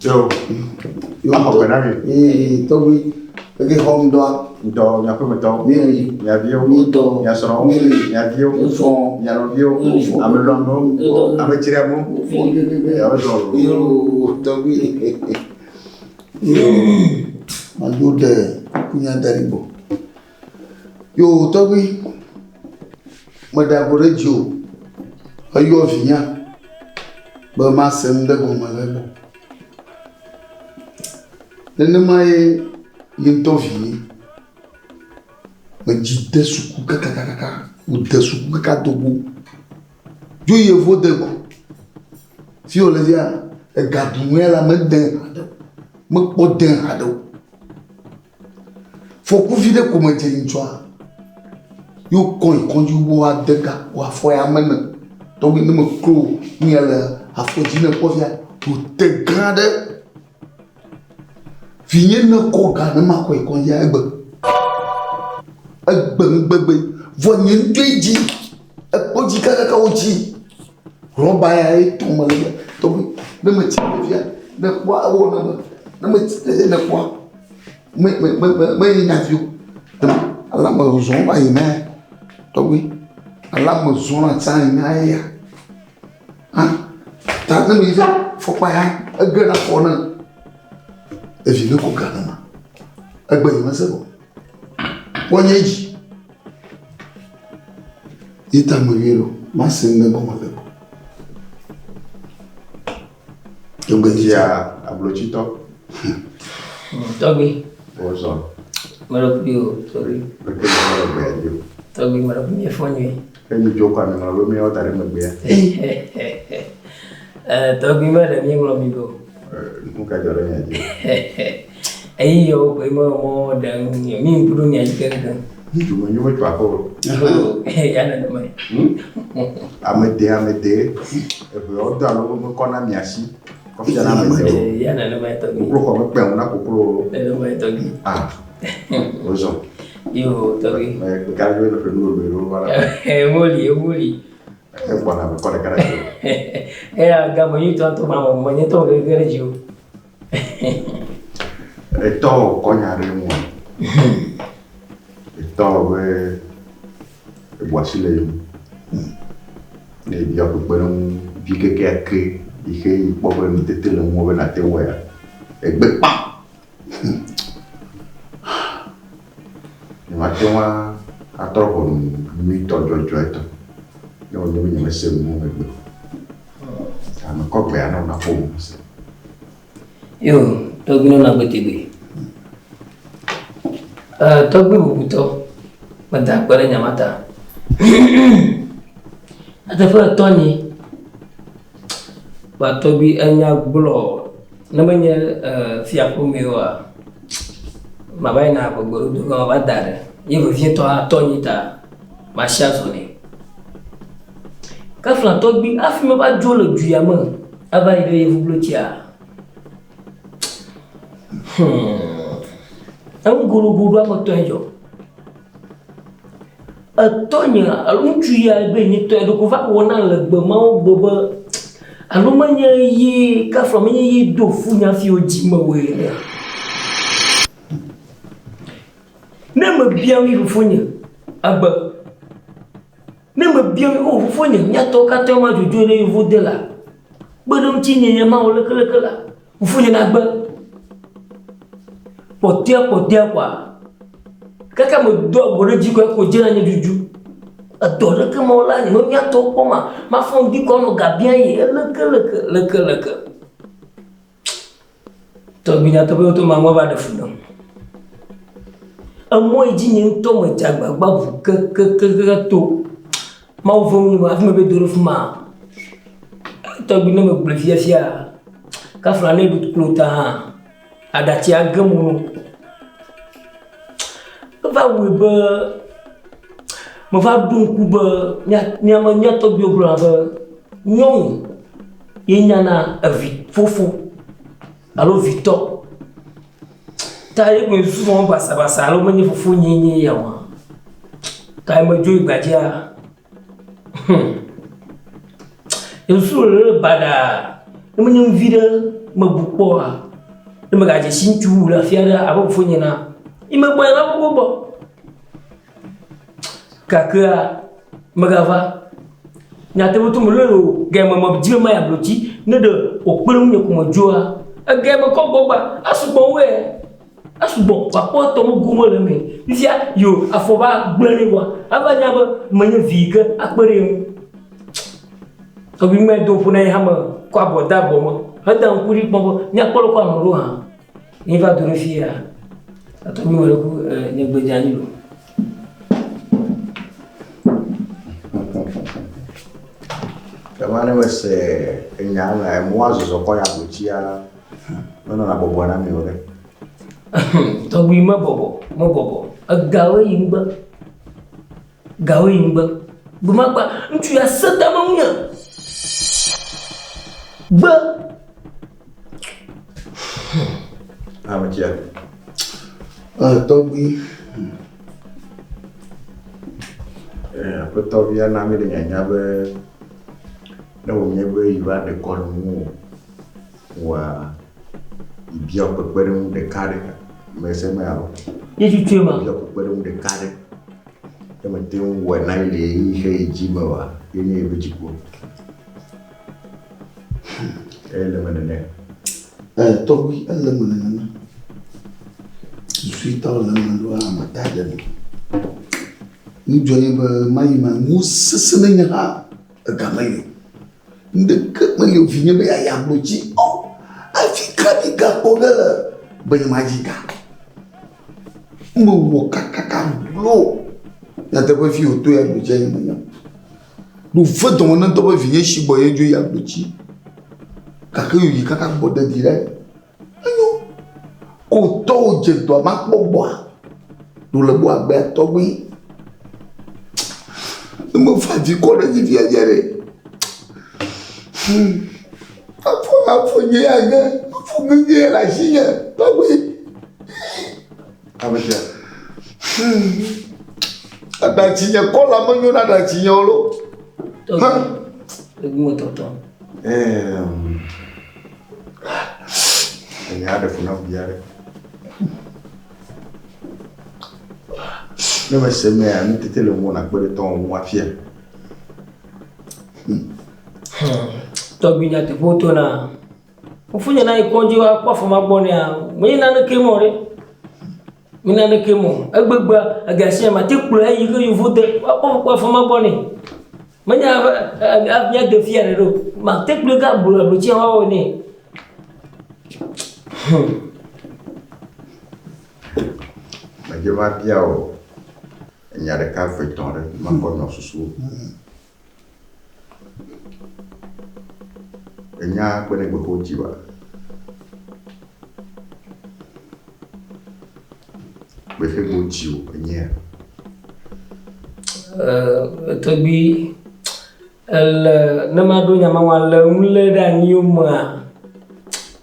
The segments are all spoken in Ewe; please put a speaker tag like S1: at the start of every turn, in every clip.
S1: Yo.
S2: Yo.
S1: Axɔ gbe na mi.
S2: Ee, tɔgbi, eke xɔ ŋdɔa.
S1: Ŋdɔ miaƒe metɔwo.
S2: Míeli.
S1: Mia viwo.
S2: Míedɔ.
S1: Mia srɔ̃wo.
S2: Míeli.
S1: Mia viwo.
S2: Míefɔ.
S1: Mia nɔviwo.
S2: Míefɔ.
S1: Ame lɔamewo.
S2: Míedɔ.
S1: Ame tsriamewo.
S2: Míefɔ pɛpɛpɛ.
S1: Miawo zɔ o.
S2: Yo, tɔgbi. Yo, madzo ɖe kunya da ɖi gbɔ. Yo, tɔgbi, meɖe ago ɖe dzi o. Eyɔ vinya be mase nu ɖe gɔme le egbɔ. Nenema ye ye ŋutɔ vinye. Medzi de suku kakakaka, wòde suku kaka do go. Dzo yevuwo de go. Fi wòle fia, ega ɖum ya la mede haɖe o. Mekpɔ de haɖe o. Fɔkuvi ɖe ko medze ŋutsua. Ye wokɔ yi kɔdzi woade ga wò afɔ ya me ne. Tɔgbi ne meklo nu ya le afɔ dzi ne kpɔ fia, wòte gã ɖe. Vinye ne kɔ ga ne makɔ yi kɔdzia egbe. Egbe nugbegbe. Vɔ nye ŋutɔe dzi. Ekpɔ dzi kakaka wotsi. Rɔba ya ye tɔ me le fia. Tɔgbi ne metsi ɖe fia ne kpɔa ewɔ ne be ne metsi ɖe ne kpɔa me me me me me nya vi o. Ale ame zɔzɔm va yina ya. Tɔgbi ale ame zɔna tsã yina ya. Hã ta ne mi fia fɔkpa ya ege ɖe afɔ ne evi ne ko ga ne ma. Egbe yi mese o. Kpɔ nye dzi. Yi ta me yɔe ɖo. Mase nu ɖe gɔme le gbɔ. Egbe yi
S1: Dzia ablotsitɔ.
S3: Tɔgbi.
S1: Wozɔ.
S3: Mele kpui o, tɔgbi.
S1: Leke mi le gbea dzi o.
S3: Tɔgbi mele kpui mi fɔ nyuie.
S1: Ke mi dzo kɔ ami ŋlɔ be míawo da ɖe megbea.
S3: Tɔgbi mele mi ŋlɔ mi be o.
S1: Nu ka dzɔ ɖe mia dzi?
S3: Eyi yɔ koe me mɔ ɖe mi ŋku ɖo mia dzi keŋkeŋ.
S1: Dumenyo metso aƒe o.
S3: Ya nenema.
S1: Ame de ame de eʋeawo do alo mekɔ na mia si kɔ fia na ame de o.
S3: Ya nenema tɔgbi.
S1: Koklo xɔ mekpe ŋu na koklo o.
S3: Nenema tɔgbi.
S1: Ah, wozɔ.
S3: Yo tɔgbi.
S1: Mɛ ka ɖe le ƒe nu lolo ɖo va la.
S3: Ewoli ewoli.
S1: Egbɔna mekɔ ɖeka ɖe dzi o.
S3: Eya game nyuitɔ ŋutɔ ma me nye tɔ gege ɖe dzi o.
S1: Etɔ kɔ nya ɖe ŋu. Etɔ be ebu asi le ye ŋu. Ne ebia kpekpeɖeŋu vi kekeake yi ke yi kpɔ be nutete le ŋuwò be nàte ŋu wɔea, egbe kpã. Nyemate ŋu atrɔ ʋɔnu nyuitɔ dzɔdzɔetɔ ne wònye be nyemese nu megbe o. Ta mekɔ gbea na wò naƒo nu mase.
S3: Yo, tɔgbi nɔna gbe tegbe. Eh, tɔgbi bubutɔ, meda akpe ɖe nya ma ta. Eteƒe tɔnye, ba tɔgbi enya gblɔ ne menye eh, fiaƒomee oa, mava yina agbegbeɖodo ge mava da ɖe. Ye vevietɔ tɔnye ta, masi azɔ nɛ. Kafla tɔgbi hafi meva dzo le du ya me ava yi ɖe yevublotsia, hmm, enu goɖogoɖo ame tɔe dzɔ. Etɔnye alo ŋutsu ya be nye tɔe ɖeko va wɔ na le gbe mawo gbe be alo menye ye kafla menye ye do fu nya fiwo dzi mewɔe ene. Ne mebia ŋui fofonye egbe. Ne mebia ŋui o fofonye míatɔwo katã ma dzodzo ɖe yevu de la kpe ɖe ŋutinye nye mawo lekeleke la fofonye nagbe. Kpɔtɔea kpɔtɔea koa kaka medo ago ɖe dzi koe ko dzena nye dzudzu. Edɔ ɖeke mewɔ la nye me míatɔwo kpɔ ma mafɔ ŋdi kɔ nɔ ga bia ye eleke leke leke leke. Tɔgbi nyateƒe to ma va ɖe fu nam. Emɔ yi dzi nye ŋutɔ medze agbagba ʋu kekekeake to. Mawu ve ŋunye hafi meva do ɖe fi ma. Tɔgbi ne megblɔe fiafia, kafla ne ɖu klo ta hã, aɖatsi age mo nɔ. Eva wɔe be meva ɖo ŋku be mía mía tɔgbuiwo gblɔna be nyɔnu ye nyana evi fofo alo vitɔ. Ta ye koe susu wɔm basabasa alo menye fofonye nye ya oa. Ta ye medzo yi gbadzia. Hmm. Nye susu le baɖa. Ne menye nu vi ɖe mebu kpɔa, ne megadze si ŋutsu wu le afi aɖe abe fofonye enea, yi megbɔ yina wo gbɔ. Gakea megava. Nyateƒe to mele o, ga me medi be mayi ablotsi ne ɖe wòkpe ɖe ŋunye ko medzoa, ega mekɔ gbɔ gba esugbɔ wue. Esugbɔ wòakpɔ etɔ me gome le eme. Fifia yo afɔ va gblẽ nɛ vɔa eva nya be menye vi yi ke akpe ɖe ye ŋu. Tɔgbi ŋmɛ do ƒo na ye hame kɔ abɔ de abɔ me heda ŋku ɖi kpɔ be míakpɔ ɖe kɔ anɔ ɖo hã. Míva do ɖe fia tɔgbi me ɖe ku nye gbe dze anyi lo.
S1: Ema ne mese enya me emɔa zɔzɔ kɔ ya blotsia menɔna bɔbɔe na mi o ɖe.
S3: Tɔgbi mebɔbɔ mebɔbɔ egawoe yi ŋgbe gawoe yi ŋgbe gbemakpa ŋutsu ya se tame ŋunye gbe.
S1: Ametsia.
S2: Tɔgbi.
S1: Aƒetɔvia na mi le nyanya be ne wònye be yewoa ɖe kɔ le ŋuwò oa, yebia kpekpeɖeŋu ɖeka ɖe mese me alo?
S3: Ye tutu ma.
S1: Yebia kpekpeɖeŋu ɖeka ɖe. Ne mete ŋu wɔe na ye le ɣeyiɣi xe yi dzi me oa, ye nye yeƒe dziku. Ele me nene.
S2: Tɔgbi, ele me nenema. Susu yi ta wòle eme ɖoa, ame ta ɖe nu. Nudzɔ nye be mayi ma nu sesẽ ne nye hã ega meli o. Ŋɖeke meli o vinye be yeayi ablotsi. Ɔ, afi ka mi gakpɔ ge le be nye madzi ga? Mewɔ kakaka glo. Nyateƒe fi wòto yi ablotsia nye menya o. Ɖo ve dɔme ne ŋutɔ be vinye shi gbɔ ye dzo yi ablotsi. Gake yoyi kaka gbɔ dedi ɖe. Enyo. Ko tɔwo dze dɔa makpɔ gbɔa. Ɖo le gbɔ agbea tɔgbi. Ne mefa dzi kɔ ɖe dzi fia fia ɖe. Hmm. Afɔ afɔ nye ya ge. Afɔ ŋeŋe le asinye tɔgbi.
S1: Ametia.
S2: Hmm. Aɖatsi nye kɔla menyo na aɖatsi nye o lo.
S3: Tɔgbi. Tɔgbi metɔtɔ.
S1: Ehm. Enya ɖe fu nam bia ɖe. Ne mese mea, nutete le ŋuwò nàkpe ɖe tɔwò ŋu afia.
S3: Tɔgbi nyateƒewo to na. Fofonye na yi kɔdzi wa kpɔ afɔ ma gbɔ nɛa, menye naneke mɔ ɖe. Menye naneke mɔ. Egbegbe ega sia mate kplɔe ayi ke yevu de woakpɔ afɔ ma gbɔ nɛ. Menye abe míade fia ɖe ɖo. Mate kplɔe ke ablo ablotsia woawɔ nɛ.
S1: Hmm. Medze va bia wò enya ɖeka eve etɔ̃ ɖe makɔ nɔ susu. Enya kpe ne gbe dzi wa. Gbe xe go dzi o enyea.
S3: Tɔgbi ele ne maɖo nya ma ŋua le nu lé ɖe anyi yomea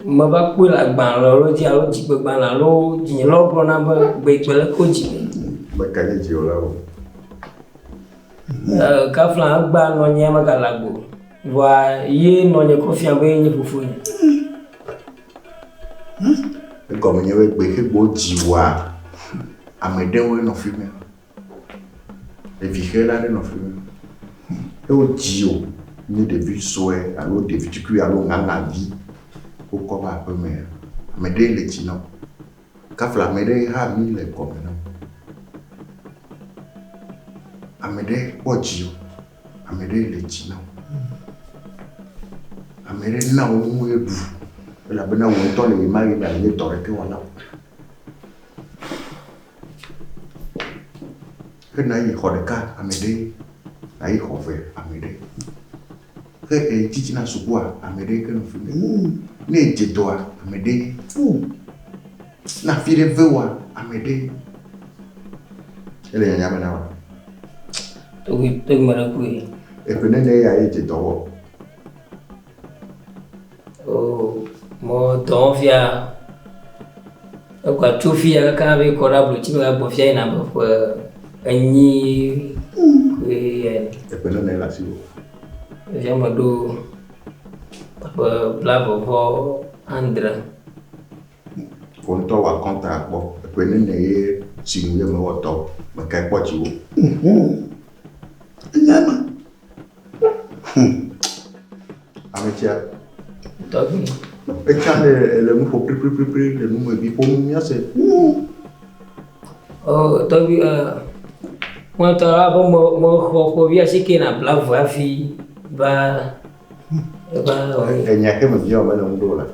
S3: meva kpɔe le agbalẽ alo dzi alo dzigbegbalẽ alo dzinyelawo gblɔ nam be gbe gbe leke wodzi.
S1: Meka nye dziwòlawo.
S3: Kafla egbea nɔnye megale agbe o. Vɔa ye nɔnye kɔ fia be ye nye fofonye.
S1: Egɔme nye be gbe xe gbe dziwòa, ame ɖewoe nɔ fi mɛ. Evi xe la ɖe nɔ fi mɛ. Ne wodzi wò nye ɖevi sue alo ɖevi tukui alo ŋaŋavi wokɔ va aƒe mea, ame ɖee le tsi na wò. Kafla ame ɖe hã mi le gɔme na wò. Ame ɖe kpɔ dziwò, ame ɖe le tsi na wò. Ame ɖe na wò nu eɖu elabena wò ŋutɔ le ɣemaɣi mea menye dɔ ɖeke wɔla o. Ke nayi xɔ ɖeka ame ɖe, nayi xɔ ve ame ɖe. Ke eyi titina sukua ame ɖe ke nɔ fi mi. Ne edze dɔa ame ɖe. Ne afi ɖe ve woa ame ɖe. Ele nyanya me na wa.
S3: Togbi togbi me ɖe koe.
S1: Eƒe nene ya ye dze dɔ wɔ.
S3: Oh, mo dɔ fia. Ekwa tso fia kaka be kɔ ɖe ablotsi me gbɔ fia yina be ƒe enyi koe ya.
S1: Eƒe nene le asiwò.
S3: Fia me ɖo Ƒe blaeve vɔ adre.
S1: Wò ŋutɔ wɔ akɔnta akpɔ eƒe nene ye si nu ye mewɔ tɔ mekae kpɔ dziwò.
S2: Enya ma.
S1: Ame tsia.
S3: Tɔgbi.
S1: Etsa le le nu ƒo pripripripri le nu me vi ƒo nu míase.
S3: Oh, tɔgbi eh, ŋutɔ abe me mexɔ ƒe wuiasieke na blaeve hafi va va.
S1: Enya ke me bia wò mele ŋu ɖo o la.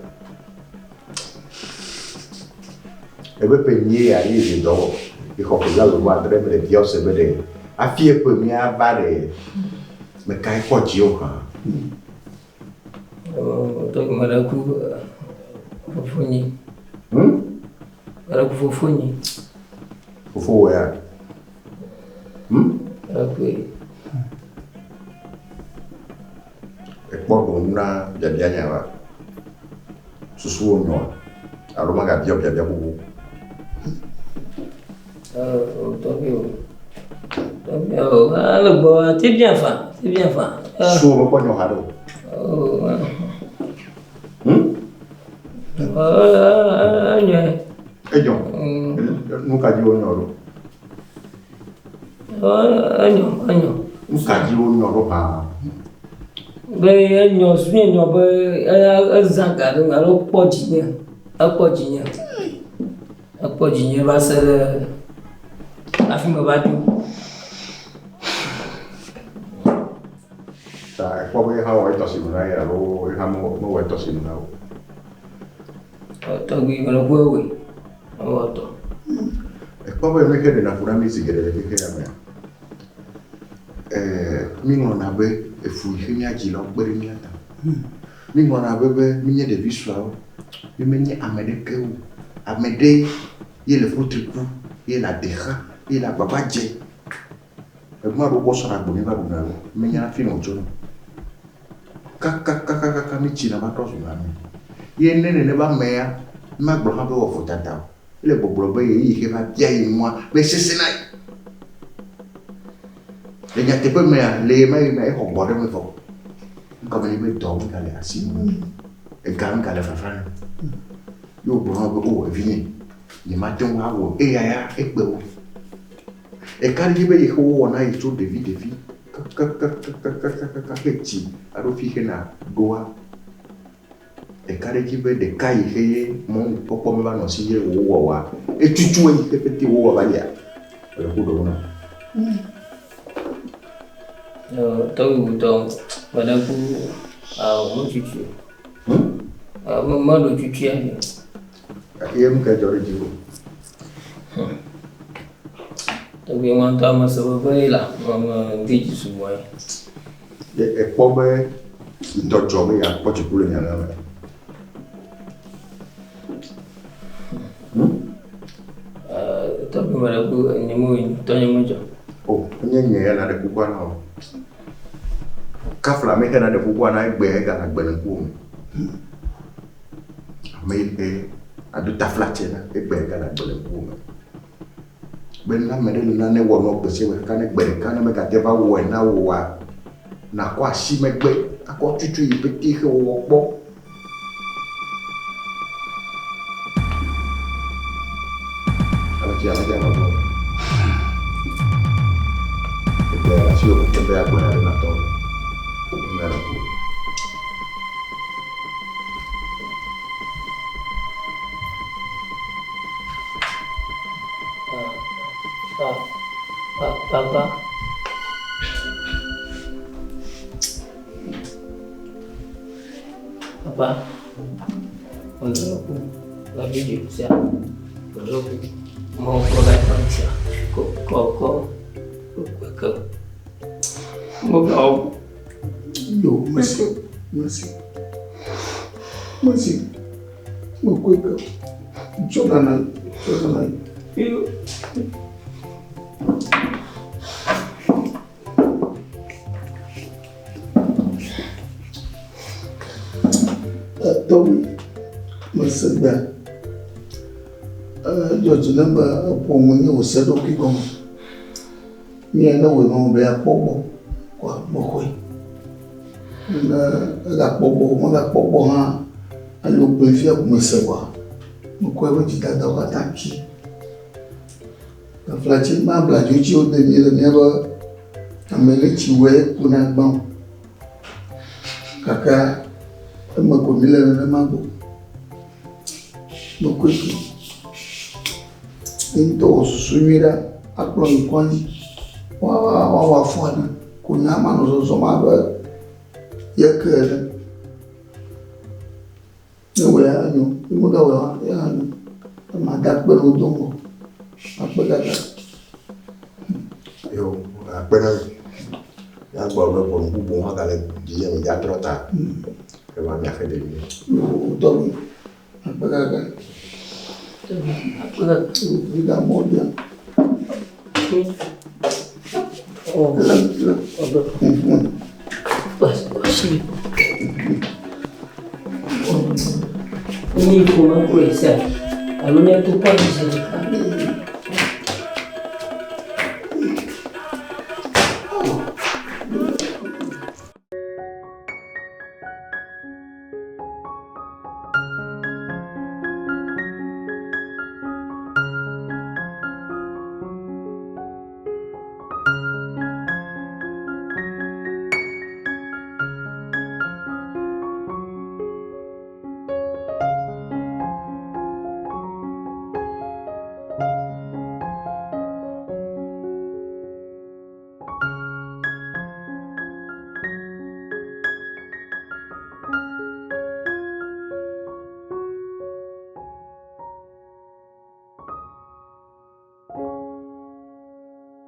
S1: Ebe ƒe nyie ya ye dze dɔ wɔ. Exɔ ƒe blaeve vɔ adre mele bia wò se be ɖe hafi eƒe mía va ɖe mekae kpɔ dziwò hã.
S3: Tɔgbi meɖe ku fofonye. Meɖe ku fofonye.
S1: Fofowò ya?
S3: Meɖe kui.
S1: Ekpɔ ɖo ŋu na biabia nya wa? Susuwò nyoa? Alo magabia biabia bubu?
S3: Tɔgbi o. Tɔgbi o. Ale gbɔ ati bia fa, ati bia fa.
S1: Susuwò mekpɔ nyɔ haɖe o.
S3: Enyo.
S1: Enyo. Nu ka dzi wonyɔ ɖo?
S3: Enyo, enyo.
S1: Nu ka dzi wonyɔ ɖo hã?
S3: Be enyo, susu nye be ezã ga ɖe alo kpɔ dzinye, ekpɔ dzinye. Ekpɔ dzinye va se ɖe hafi meva dzo.
S1: Ta ekpɔ be ye hã wɔ etɔ si nu na ye alo ye hã mewɔ etɔ si nu na wò?
S3: Tɔgbi mele ŋu ewɔe. Ewɔ tɔ.
S1: Ekpɔ be nu xe ɖena fu na mí zi geɖe le xexea mea? Ɛɛ, míŋlɔna be efu yi xe mía dzilawo kpe ɖe mía ta. Míŋlɔna be be mínye ɖevi sueawo, mímenye ame ɖeke o. Ame ɖe ye le ƒutri ku, ye le ade xa, ye le agbagba dze. Enu aɖewo gbɔ sɔna gbe míva ɖuna lo, mímenya hafi nɔ wòtsona o. Kakakakaka mítsina va trɔ zuna ame. Ye ne nenema amea, mímagblɔ hã be ewɔ vodada o. Ele gbɔgblɔ be ɣeyiɣi xe va bia ye nua be sesẽ na ye. Le nyateƒe mea, le ɣemaɣi mea, exɔ gbɔ ɖe eme vɔ. Egɔme nye be dɔ megale asi me o, ega megale vava nɛ o. Ye wògblɔ na wo be, O evinye, nyemate ŋu awɔ o. Eya ya ekpe wo. Eka ɖe edzi be yexe wowɔ na ye tso ɖevi ɖevi kakakakakakaka he tsi alo fi xe na ɖoa. Eka ɖe edzi be ɖeka yi xe ye mɔnukpɔkpɔ meva nɔ si ye wòwɔ oa, etutu eyi xe pete wòwɔ va yia, ele ku ɖewo na.
S3: Tɔgbuitɔ meɖe ku metutu. Meɖo tutua.
S1: Gake ye nu kae dzɔ ɖe dziwò?
S3: Tɔgbi ŋutɔ ame se veve ye la me de dzi sugbɔ ye.
S1: Ye ekpɔ be ŋdɔ dzɔ be yeakpɔ dziku le nya la me.
S3: Tɔgbi me ɖe ku nye mo tɔ nye mo dzɔ.
S1: O, enye nye ya na ɖe kukua na o. Kafla mi xe na ɖe kukua na egbe egale agbe le ŋkuwò me. Ame yi ke ado taflatse la, egbea gale agbe le ŋkuwò me. Be ne ame ɖe le nane wɔ nɔ gbe sia gbe kaka ne gbe ɖeka ne megate va wɔe na wò oa, nàkɔ asi megbe akɔ tutu yi pete xe wòwɔ kpɔ. Ame tsi ame tsi ame gbɔ. Egbea le asiwò me be agblɔ nya ɖe na tɔwò. Eme le ŋkuwò.
S3: Papa. Papa. Menurutku, lebih bisa. Menurutku, mau boleh bangsa. Kok kok kok kok kok
S2: Yo, mesi, mesi, mesi, mekɔe ke. Tsɔ nana, tsɔ nana.
S3: Yo.
S2: Tɔgbi, mese gbea. Edzɔ dzi nam be eƒo nu nye wòse eɖokui gɔme. Mía ne wòe nɔ be yeakpɔ gbɔ kɔa mexɔe. Ne egakpɔ gbɔ o, megakpɔ gbɔ hã, ale wògblɔe fia ko mese vɔa, mekɔ eƒe dzidadawo katã ki. Taflatse ma abladzo dzi wode mí le míaƒe ame ɖe tsi wɔe kuna gbã o. Gake eme ko míle nenema gbɔ. Mekɔe ki. Ye ŋutɔ wɔ susu nyui ɖa akplɔ yi kɔdzi. Woawɔ afɔ ene ko nya manɔ zɔzɔm abe ye ke ene. Ne ewɔe anyo, ne megawɔe oa, ye hã nyo. Ema da akpe na wo do ŋgɔ. Akpe dada.
S1: Yo, akpe na mi. Míagblɔ be ʋɔnu bubu hã gale dzi ye mi dza trɔ ta. Ema miaxe ɖevi.
S2: Yo, tɔgbi. Akpe dada.
S3: Akpe dada.
S2: Mi da mɔ bia.
S3: Oh.
S2: Le, le.
S3: Ọbẹ. Wasi. Ní ìfowópamọ́ kúrò iṣẹ́ alo ní ẹtú pọ́ọ̀lù ṣe.